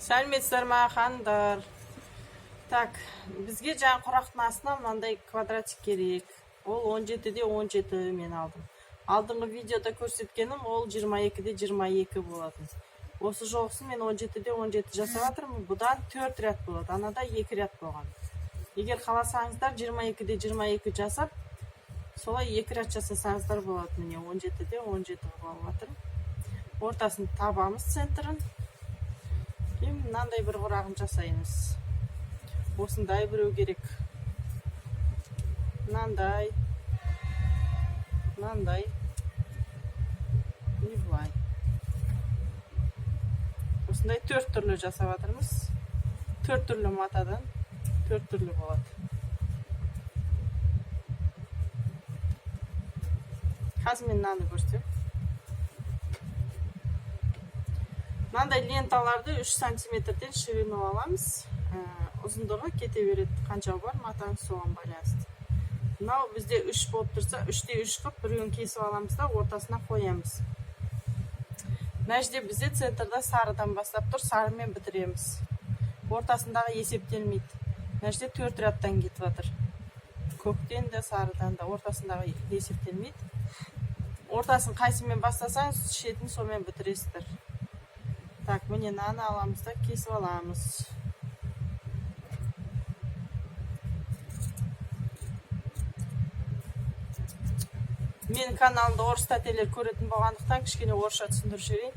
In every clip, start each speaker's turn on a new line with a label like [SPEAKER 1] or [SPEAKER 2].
[SPEAKER 1] Сәлеметсіздер ма, ханымдар? Так, бізге жаңа құрақтың астына мынандай квадратик керек. Ол 17-де 17 мен алдым. Алдыңғы видеода көрсеткенім ол 22-де 22 болатын. Осы жолғысын мен 17-де 17 жасап жатырмын. Бұдан 4 ряд болады. Анада 2 ряд болған. Егер қаласаңыздар, 22-де 22 жасап, солай 2 ряд жасасаңыздар болады. Міне, 17-де 17 қылып алып жатырмын. Ортасын табамыз, центрін. Кейін мынандай бір құрағын жасаймыз. Осындай біреу керек. Мынандай. Мынандай. И былай. Осындай төрт түрлі жасап жатырмыз. Төрт түрлі матадан төрт түрлі болады. Қазір мен мынаны көрсетемін. Мынандай ленталарды 3 сантиметрден ширину аламыз. Ұзындығы кете береді, қанша бар матаңыз, соған байланысты. Мынау бізде 3 болып тұрса, 3-те 3 қылып біреуін кесіп аламыз да, ортасына қоямыз. Мына жерде бізде центрда сарыдан бастап тұр, сарымен бітіреміз. Ортасындағы есептелмейді. Мына жерде төрт рядтан кетіп жатыр. Көктен де, сарыдан да ортасындағы есептелмейді. Ортасын қайсымен бастасаңыз, шетін сонымен бітіресіздер. Так, міне, мынаны аламыз да, кесіп аламыз. Менің каналымда орыс тәтелер көретін болғандықтан, кішкене орысша түсіндіріп жіберейін.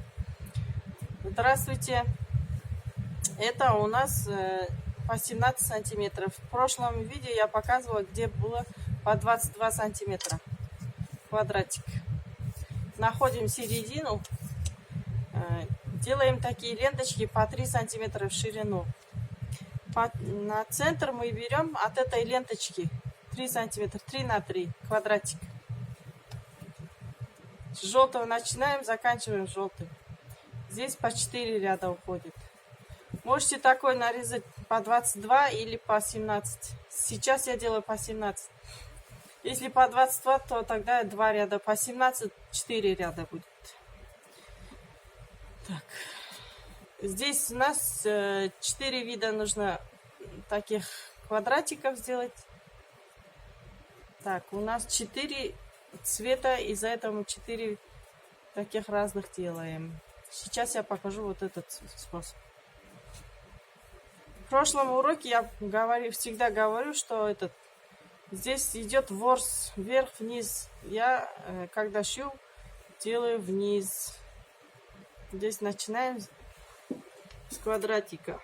[SPEAKER 1] Здравствуйте. Это у нас по 17 сантиметров. В прошлом видео я показывала, где было по 22 сантиметра квадратик. Находим середину, делаем такие ленточки по 3 сантиметра в ширину. На центр мы берем от этой ленточки 3 сантиметра, 3 на 3 квадратик. С желтого начинаем, заканчиваем желтым. Здесь по 4 ряда уходит. Можете такой нарезать по 22 или по 17. Сейчас я делаю по 17. Если по 22, то тогда 2 ряда. По 17 4 ряда будет. Так. Здесь у нас 4 вида нужно таких квадратиков сделать. Так, у нас 4 цвета, из-за этого мы 4 таких разных делаем. Сейчас я покажу вот этот способ. В прошлом уроке я говорю, всегда говорю, что этот здесь идет ворс вверх-вниз. Я, когда шью, делаю вниз. Здесь начинаем с квадратика.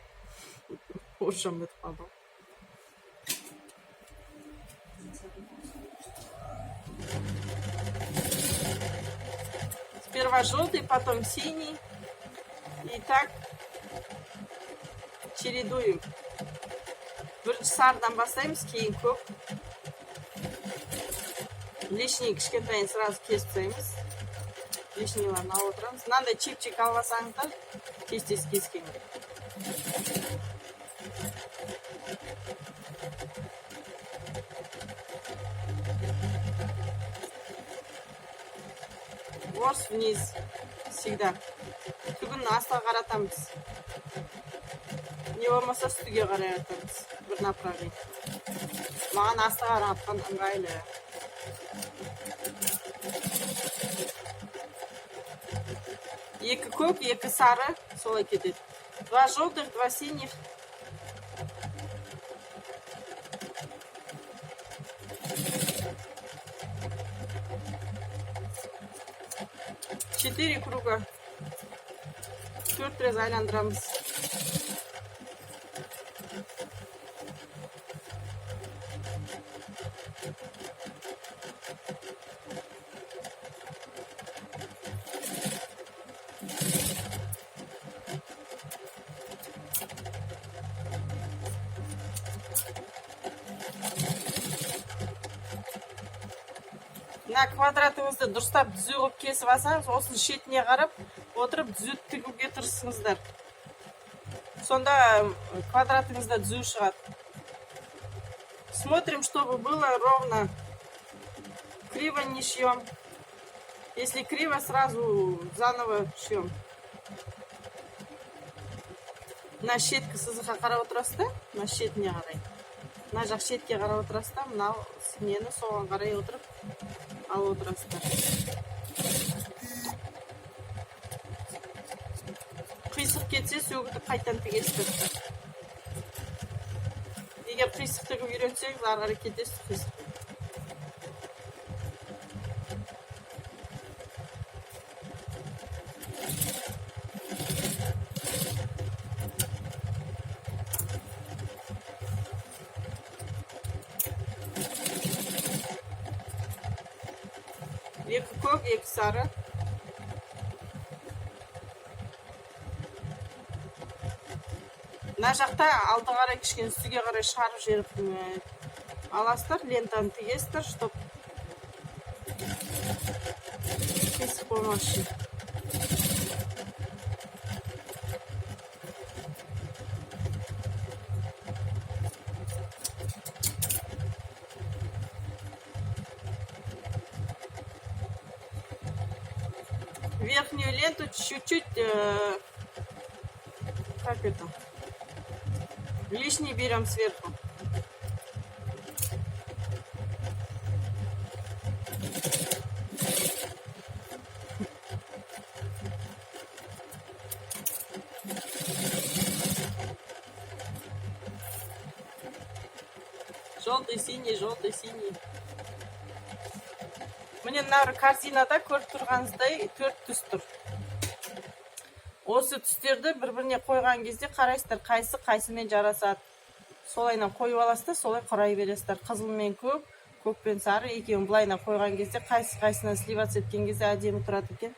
[SPEAKER 1] Орысша ұмытып қалдым. Сперва желтый, потом синий. И так чередуем. Бірінші сарыдан бастаймыз, кейін көк. Лишний кішкентайын сразу кесіп тастаймыз. Лишнийларын алып отырамыз. Мынандай чепчик алып алсаңыздар, тез тез кескенге. Ворс вниз всегда. Түгін астыға қаратамыз, не болмаса үстіге қарай атамыз, бір направление. Маған астыға қаратқан ыңғайлы. Екі көк, екі сары, солай кетеді. Два желтых, два синих. Четыре круга, төрт рет айландырамыз. Мына квадратыңызды дұрыстап, түзу қылып кесіп алсаңыз, осының шетіне қарап отырып, түзу тігуге тырысыңыздар. Сонда квадратыңыз да түзу шығады. Смотрим, чтобы было ровно. Криво не шьем. Если криво, сразу заново шьем. Мына шеткі сызыққа қарап отырасыз да, мына шетіне қарай, мына жақ шетке қарап отырасыз да, мынау нені соған қарай отырып алып отырасыздар. Қисық кетсе, сөгітіп қайтадан тігесіздер. Егер қисық тігіп үйренсеңіз, ары қарай кетесіз қисық. Екі көк, екі сары. Мына жақта алды қарай, кішкене үстіге қарай шығарып жіберіп аласыздар, лентаны тігесіздер, чтоб қисық болмас үшін. Верхнюю ленту чуть-чуть, как это, лишний берем сверху. Желтый, синий, желтый, синий. Міне, мына корзинада көріп тұрғаныңыздай, төрт түс тұр. Осы түстерді бір біріне қойған кезде қарайсыздар, қайсы қайсымен жарасады, солайынан қойып аласыз да, солай құрай бересіздер. Қызыл мен көк, көк пен сары екеуін былайынан қойған кезде, қайсы қайсынан сливаться еткен кезде әдемі тұрады екен,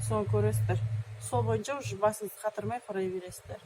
[SPEAKER 1] соны көресіздер. Сол бойынша уже басыңызды қатырмай құрай бересіздер.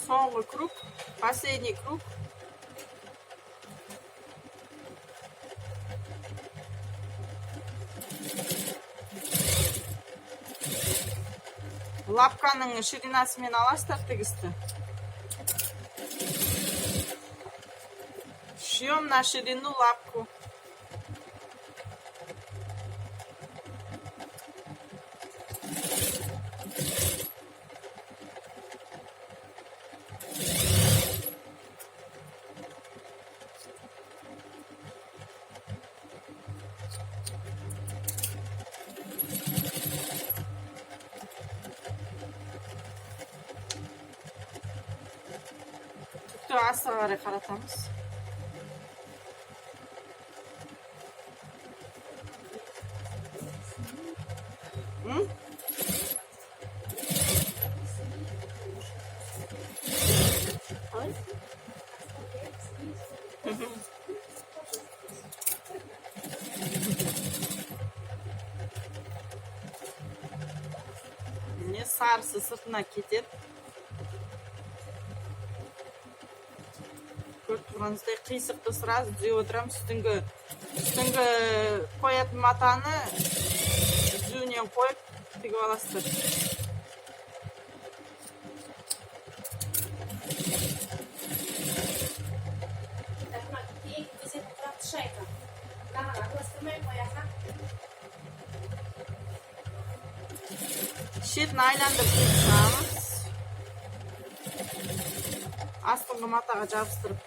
[SPEAKER 1] Соңғы круг, последний круг. Лапканың ширинасымен аласыздар тігісті. Шьем на ширину лапку. Түкті астыға қарай қаратамыз. М? Қалай? Міне, сарысы сыртына кетеді. Көріп тұрғаныңыздай, қисықты сразу түзеп отырамыз. Үстіңгі Үстіңгі қоятын матаны түзуінен қойып тігіп аласыздар.
[SPEAKER 2] Так, мына екі кесетін құрақты шайқа. Мынаған араластырмай қоясың.
[SPEAKER 1] Шетін айландырып тігіп шығамыз. Астыңғы матаға жабыстырып.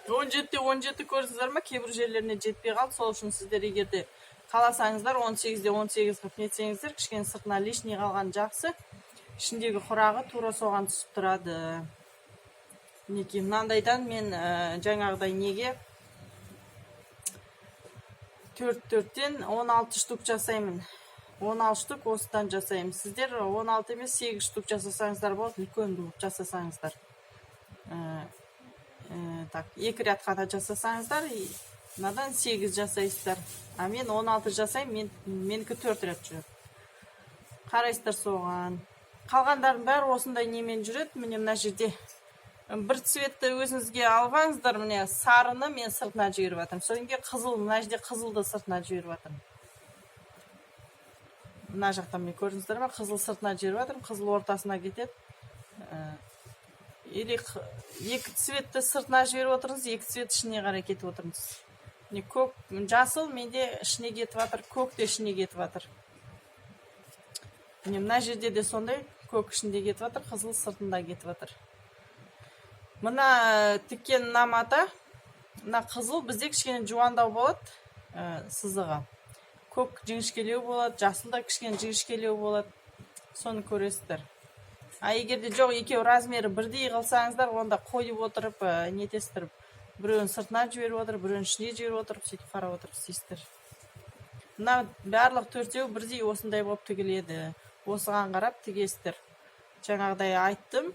[SPEAKER 1] 17-де 17 көрдіңіздер ма? Кейбір жерлеріне жетпей қалды. Сол үшін сіздер егер де қаласаңыздар 18-де 18 қылып нетсеңіздер, кішкене сыртына лишний қалған жақсы. Ішіндегі құрағы тура соған түсіп тұрады. Мінекей, мынандайдан мен жаңағыдай неге төрт төрттен 16 штук жасаймын. 16 штук осыдан жасаймын. Сіздер 16 емес, 8 штук жасасаңыздар болады, үлкен қылып жасасаңыздар. Так, екі ряд қана жасасаңыздар, мынадан 8 жасайсыздар. А мен 16 жасаймын, менікі 4 ряд жүреді. Қарайсыздар соған. Қалғандардың бәрі осындай немен жүреді. Міне, мына жерде бір цветті өзіңізге алып алыңыздар. Міне, сарыны мен сыртына жіберіп жатырмын. Содан кейін қызыл, мына жерде қызылды сыртына жіберіп жатырмын. Мына жақта міне, көрдіңіздер ма? Қызыл сыртына жіберіп жатырмын, қызыл ортасына кетеді. Или екі цветті сыртына жіберіп отырыңыз, екі цвет ішіне қарай кетіп отырыңыз. Міне, көк, жасыл менде ішіне кетіп жатыр, көк те ішіне кетіп жатыр. Міне, мына жерде де сондай, көк ішінде кетіп жатыр, қызыл сыртында кетіп жатыр. Мына тіккен мына мата, мына қызыл бізде кішкене жуандау болады, сызығы. Көк жіңішкелеу болады, жасыл да кішкене жіңішкелеу болады. Соны көресіздер. А егер де жоқ, екеуі размері бірдей қылсаңыздар, онда қойып отырып, нетесіздер, біреуін сыртына жіберіп отырып, біреуін ішіне жіберіп отырып, сөйтіп қарап отырып істейсіздер. Мына барлық төртеуі бірдей осындай болып тігіледі. Осыған қарап тігесіздер. Жаңағыдай айттым.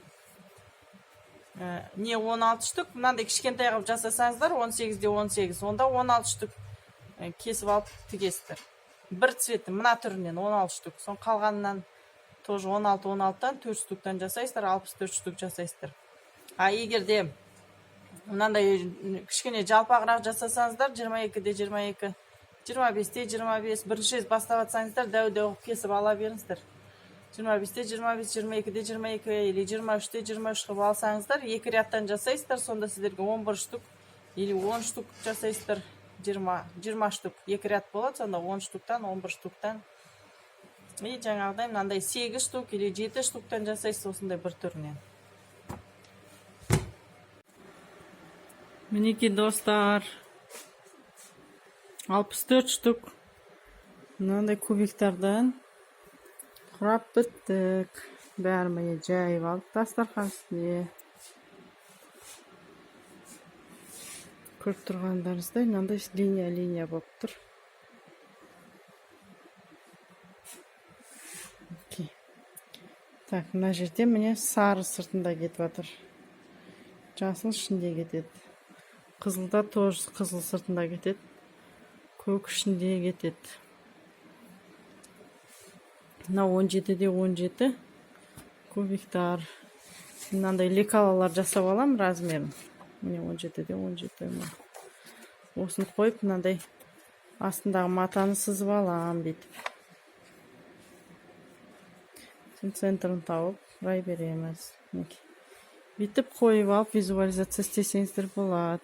[SPEAKER 1] Не 16 штук, мынандай кішкентай қылып жасасаңыздар, 18-де 18, онда 16 штук, кесіп алып тігесіздер. Бір цветі, мына түрінен 16 штук. Соң қалғанынан тоже 16 16-тан 4 штуктан жасайсыздар, 64 штук жасайсыздар. А егер де мынандай кішкене жалпағырақ жасасаңыздар, 22-де 22, 25-те 25, бірінші рет бастап жатсаңыздар, дәу дәу қылып кесіп ала беріңіздер. 25-те 25, 22-де 22 или 23-те 23 қылып алсаңыздар, екі рядтан жасайсыздар, сонда сіздерге 11 штук или 10 штук жасайсыздар, 20 штук, екі ряд болады, сонда 10 штуктан, 11 штуктан. И жаңағыдай мынандай 8 штук или 7 штуктан жасайсыз осындай бір түрінен. Мінекей, достар, 64 штук мынандай кубиктардан құрап біттік. Бәрін міне жайып алдық дастархан үстіне. Көріп тұрғандарыңыздай, мынандай линия-линия болып тұр. Окей. Так, мына жерде міне сары сыртында кетіп жатыр. Жасыл ішінде кетеді. Қызылда тоже қызыл сыртында кетеді. Көк ішінде кетеді. Мына 17-де 17 кубиктар. Мынандай лекалалар жасап аламын размерін. Міне, 17-де 17. Осыны қойып, мынандай астындағы матаны сызып аламын бүйтіп. Сосын центрін тауып құрай береміз. Мінекей. Бүйтіп қойып алып визуализация істесеңіздер болады.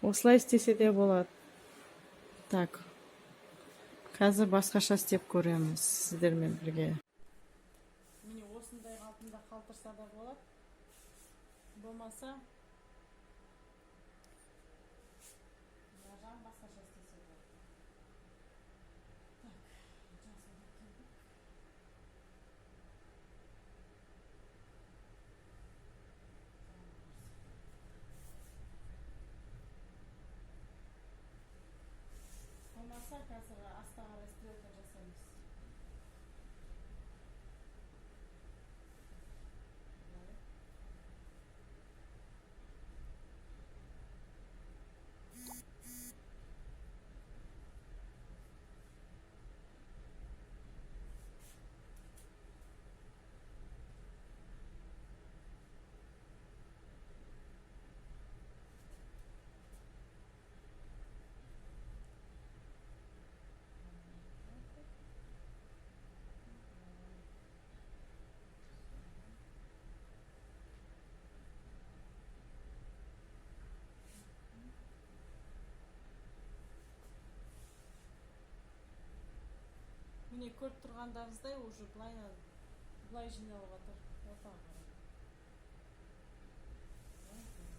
[SPEAKER 1] Осылай істесе де болады. Так. Қазір басқаша істеп көреміз сіздермен бірге. Міне, осындай қалпында қалдырса да болады. Болмаса мына жағын басқаша істесе болады. Так, жасылды кидік. Болмаса қазір астына қарай стрелка жасаймыз. Былай. Міне, көріп тұрғандарыңыздай, уже былай былай жиналып жатыр ортаға қарай. Мхм.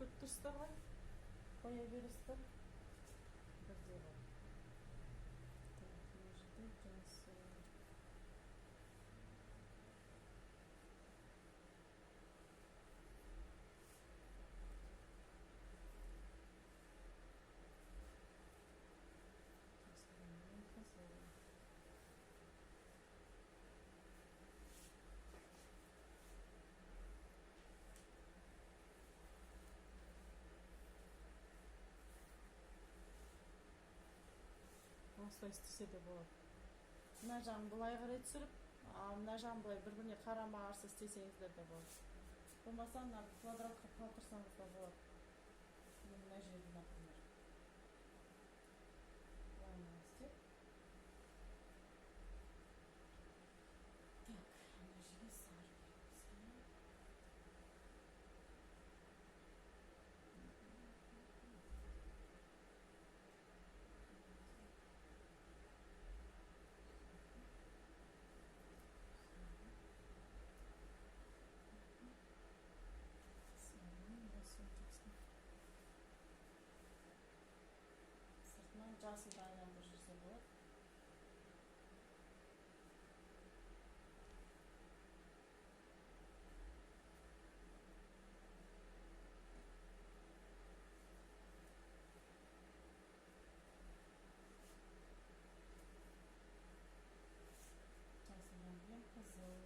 [SPEAKER 1] Көріп тұрсыздар ғой, қоя бересіздер бірдей қылып. Так, мына жерде жасыл. Жасыл мен қызыл. Осылай істесе де болады. Мына жағын былай қарай түсіріп, а мына жағын былай бір біріне қарама қарсы істесеңіздер де болады. Болмаса мына квадрат қылып қалдырсаңыз да болады. Міне, мына жерді, например, былайынан істеп. Так, мына жерге сары керек бізге. Сарының осы ортасына. Сыртынан жасылды айландырып жүрсе болады. Жасылдан кейін қызыл.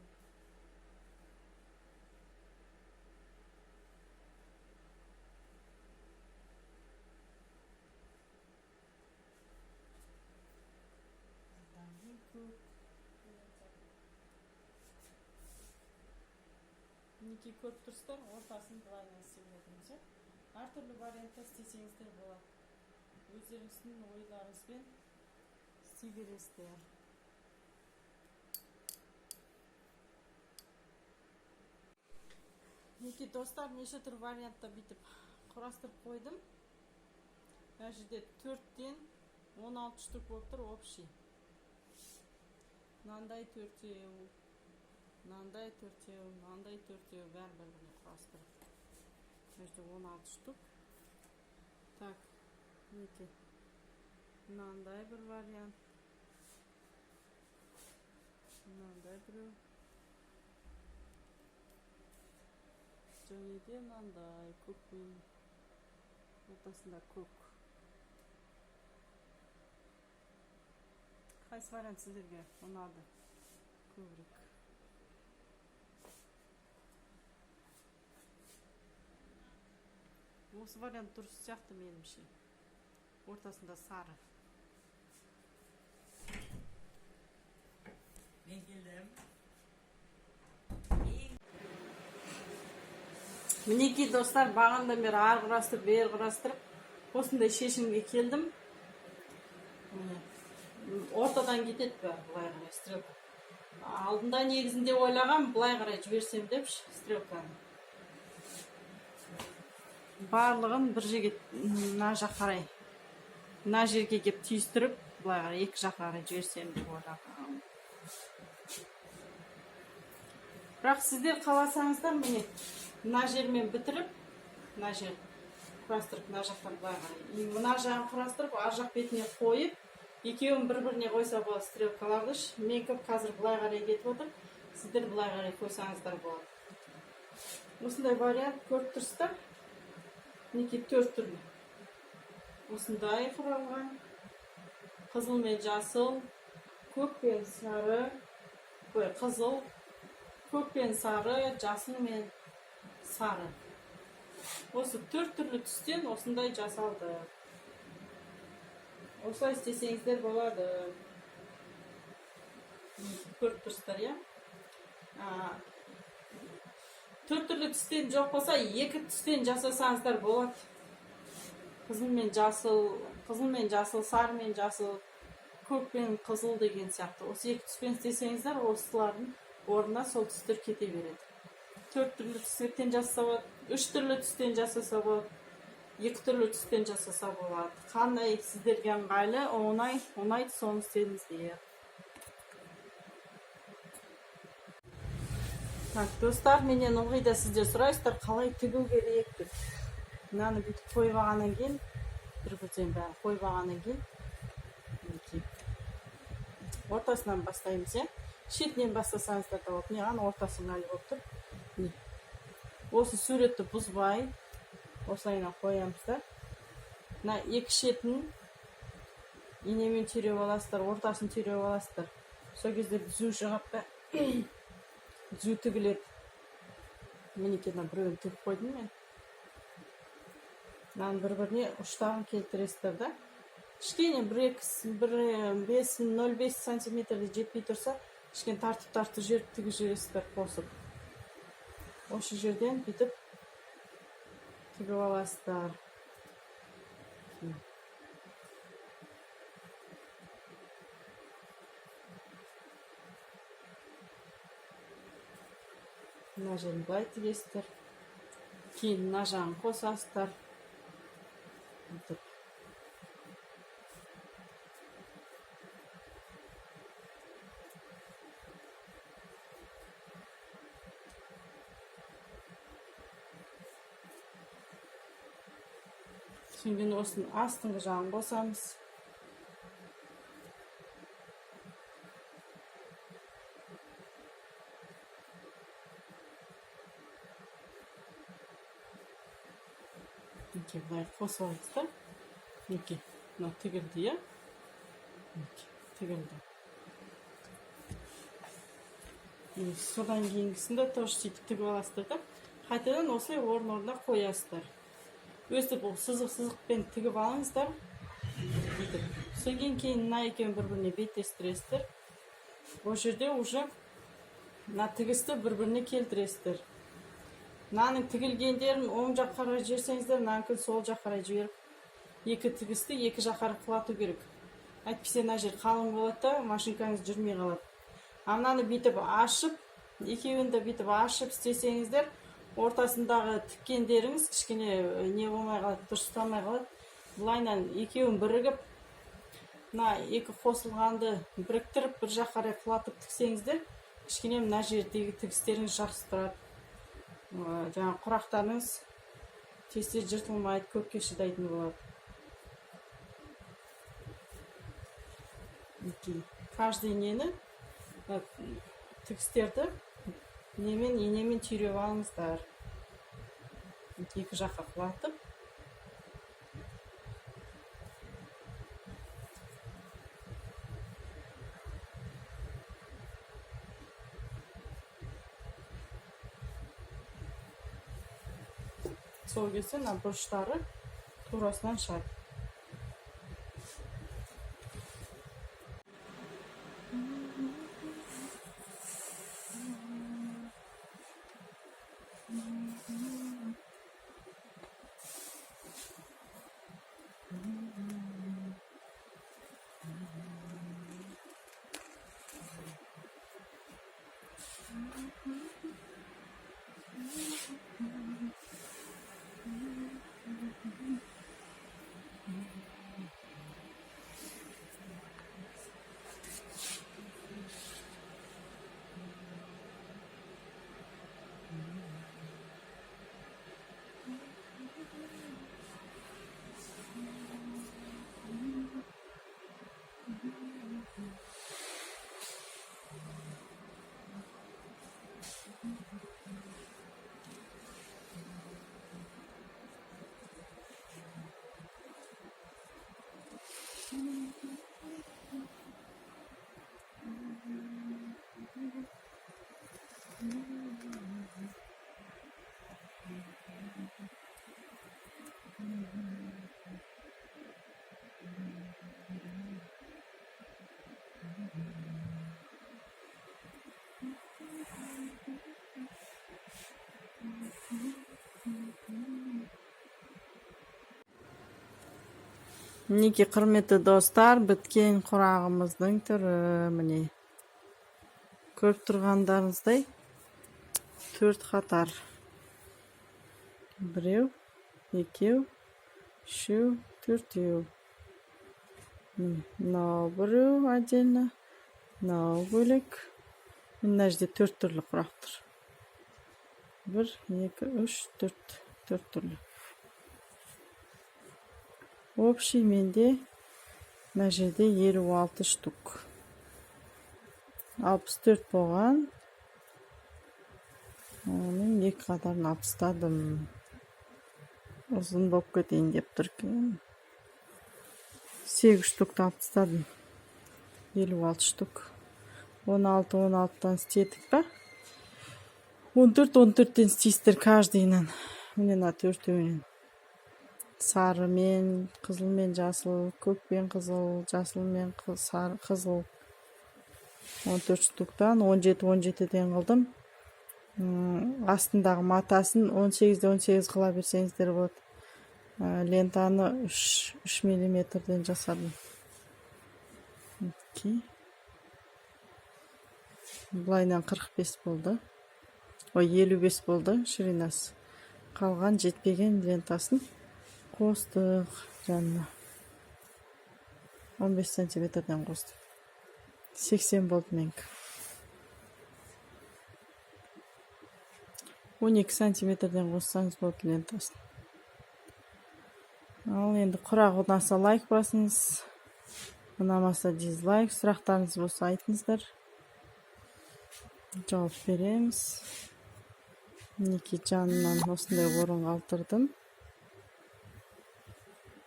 [SPEAKER 1] Қызылдан кейін көк деген сияқты. Мінекей, көріп тұрсыздар, ортасын былайынан істеп жатырмыз, иә. Әртүрлі вариантта істесеңіздер болады. Өздеріңіздің ойларыңызбен істей бересіздер. Мінекей, достар, неше түрлі вариантта бүйтіп құрастырып қойдым. Мына жерде 4-тен 16 штук болып тұр общий. Мынандай төртеу, мынандай төртеу, мынандай төртеу, бәрін бір біріне құрастырып. Мына жерде 16 штук. Так, мінекей. Мынандай бір вариант. Мынандай біреу. Және де мынандай көкпен, ортасында көк. Қайсы вариант сіздерге ұнады көбірек? Осы вариант дұрыс сияқты меніңше. Ортасында сары.
[SPEAKER 3] Мен келдім.
[SPEAKER 1] Мінекей, достар, бағанадан бері ары құрастырып, бері құрастырып, осындай шешімге келдім. Міне, ортадан кетеді бәрі былай қарай стрелка. Алдында негізінде ойлағам, былай қарай жіберсем депші стрелканы. Барлығын бір жерге, мына жаққа қарай, мына жерге кеп түйістіріп, былай қарай екі жаққа қарай жіберсем деп ойлағам. Бірақ сіздер қаласаңыздар, міне, мына жермен бітіріп, мына жер құрастырып, мына жақтан былай қарай. И мына жағын құрастырып, ар жақ бетіне қойып, екеуін бір біріне қойса болады стрелкаларды. Менікі қазір былай қарай кетіп отыр, сіздер былай қарай қойсаңыздар болады. Осындай вариант көріп тұрсыздар. Мінекей, төрт түрлі. Осындай құралған. Қызыл мен жасыл, көк пен сары, ой, қызыл, көк пен сары, жасыл мен сары. Осы төрт түрлі түстен осындай жасалды. Осылай істесеңіздер болады. Көріп тұрсыздар, иә? Төрт түрлі түстен жоқ болса, екі түстен жасасаңыздар болады. Қызыл мен жасыл, қызыл мен жасыл, сары мен жасыл, Көк пен қызыл деген сияқты. Осы екі түспен істесеңіздер, осылардың орнына сол түстер кете береді. Төрт түрлі түстен жасаса болады, үш түрлі түстен жасаса болады, екі түрлі түстен жасаса болады. Қандай сіздерге ыңғайлы, оңай, ұнайды, соны істеңіздер. Так, достар, менен ылғи да сіздер сұрайсыздар, қалай тігу керек деп. Мынаны бүйтіп қойып алғаннан кейін, бір бірден бәрін қойып алғаннан кейін, мінекей, ортасынан бастаймыз, иә. Шетінен бастасаңыздар да болады. Маған ортасы ыңғайлы болып тұр. Міне, осы суретті бұзбай осылайынан қоямыз да, мына екі шетін инемен түйреп аласыздар, ортасын түйреп аласыздар. Сол кезде түзу шығады да, түзу тігіледі. Мінекей, мына біреуін тігіп қойдым мен. Мынаны бір біріне ұштарын келтіресіздер да, кішкене бір екі, бір бес, 0,5 сантиметрде жетпей тұрса, кішкене тартып тартып жіберіп тігіп жібересіздер. Қосып осы жерден бүйтіп тігіп аласыздар. Мына жерін былай тігесіздер, кейін мына жағын қосасыздар бүйтіп. Содан кейін осының астыңғы жағын қосамыз. Мінекей, былай қосып аламыз да, мінекей, мынау тігілді, иә, мінекей, тігілді. Міне, содан кейінгісін де тоже сөйтіп тігіп аласыздар да, қайтадан осылай орын орнына қоясыздар. Өстіп сызық сызықпен тігіп алыңыздар бүйтіп. Содан кейін мына екеуін бір біріне беттестіресіздер. Ол жерде уже мына тігісті бір біріне келтіресіздер. Мынаның тігілгендерін оң жаққа қарай жіберсеңіздер, мынанікін сол жаққа қарай жіберіп, екі тігісті екі жаққа қарай құлату керек. Әйтпесе мына жер қалың болады да, машинкаңыз жүрмей қалады. А мынаны бүйтіп ашып, екеуін де бүйтіп ашып істесеңіздер, ортасындағы тіккендеріңіз кішкене не болмай қалады, дұрыс ұстамай қалады. Былайынан екеуін бірігіп, мына екі қосылғанды біріктіріп, бір жаққа қарай құлатып тіксеңіздер, кішкене мына жердегі тігістеріңіз жақсы тұрады. Жаңағы құрақтарыңыз тез тез жыртылмайды, көпке шыдайтын болады. Мінекей, каждый нені, тігістерді немен, инемен түйреп алыңыздар, екі жаққа құлатып. Сол кезде мына бұрыштары турасынан шығады. Мінекей, құрметті достар, біткен құрағымыздың түрі. Міне, көріп тұрғандарыңыздай, төрт қатар: біреу, екеу, үшеу, төртеу. Міне, мынау біреу отдельно, мынау бөлек. Мына жерде төрт түрлі құрақ тұр: бір, екі, үш, төрт. Төрт түрлі. Общий менде мына жерде 56 штук. 64 болған, оның екі қатарын алып тастадым, ұзын болып кетейін деп тұр екен. Сегіз штукты алып тастадым. 56 штук. 16, 16-тан істедік па? 14, 14-тен істейсіздер каждыйынан. Міне, мына төртеуінен: сары мен қызыл мен жасыл, көк пен қызыл, жасыл мен сары, қызыл. 14 штуктан 17, 17-ден қылдым. Астындағы матасын 18-де 18 қыла берсеңіздер болады. Лентаны 3, 3 миллиметрден жасадым. Окей. Былайынан 45 болды, ой, 55 болды ширинасы. Қалған жетпеген лентасын қостық жанына, 15 сантиметрден қостым. 80 болды менікі. 12 сантиметрден қоссаңыз болады лентасын. Ал енді құрақ ұнаса, лайк басыңыз, ұнамаса, дизлайк. Сұрақтарыңыз болса, айтыңыздар, жауап береміз. Мінекей, жанынан осындай орын қалдырдым.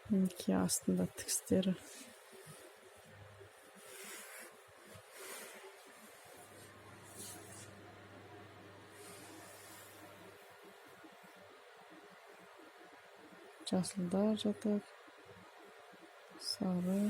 [SPEAKER 1] Мінекей, астында тігістері. Жасылдар жатады, сары.